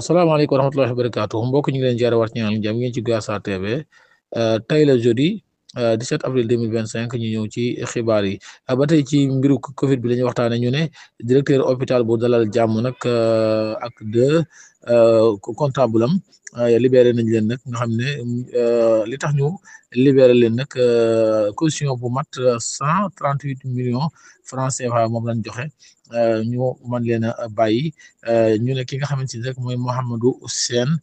salaamaaleykum wa rahmatullahi wa barakaatuh mbokk ñu ngi leen jaare waat ñaan jàmm ngeen ci Gasa TV tey la jeudi 17 avril 2025 ñu ñëw ci xibaar yi ba tey ci mbiru Covid bi la ñuy waxtaane ñu ne directeur hôpital bu Dalal Jàmm nag ak deux comptable am libéré nañ leen nag nga xam ne li tax ñu libéré leen nag caution bu mat 138 millions francs CFA moom lañ joxe ñu mën leen a bàyyi ñu ne ki nga xamante ni rek mooy Mouhamadou Sène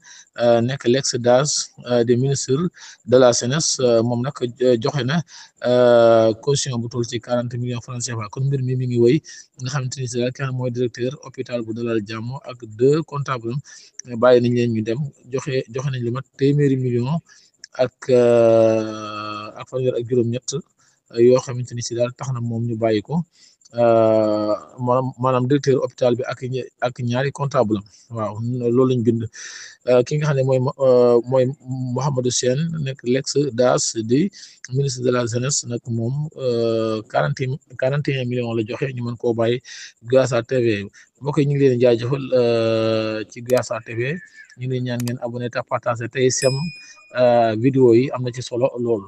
nekk l'ex-DAGE des ministres de la jeunesse moom nag joxe na caution bu toll ci 40 millions francs CFA kon mbir mi ngi wéy nga xamante ni si daal kenn mooy directeur hôpital bu Dalal Jàmm ak deux comptables bàyyi nañ leen ñu dem joxe nañ lu mat téeméeri millions ak fanweer ak juróom-ñett yoo xamante ni si daal tax na moom ñu bàyyi ko. maanaam directeur hôpital bi ak ñaari comptable am waaw loolu lañ bind ki nga xam ne mooy Mouhamadou Sène nekk l'ex-DAGE di ministre de la jeunesse nag moom 41 millions la joxe ñu mën koo bàyyi Gasa TV mbokk yi ñu ngi leen jaajëfal ci Gasa TV ñu ngi leen ñaan ngeen abonné te partagé tey sem vidéo yi am na ci solo lool.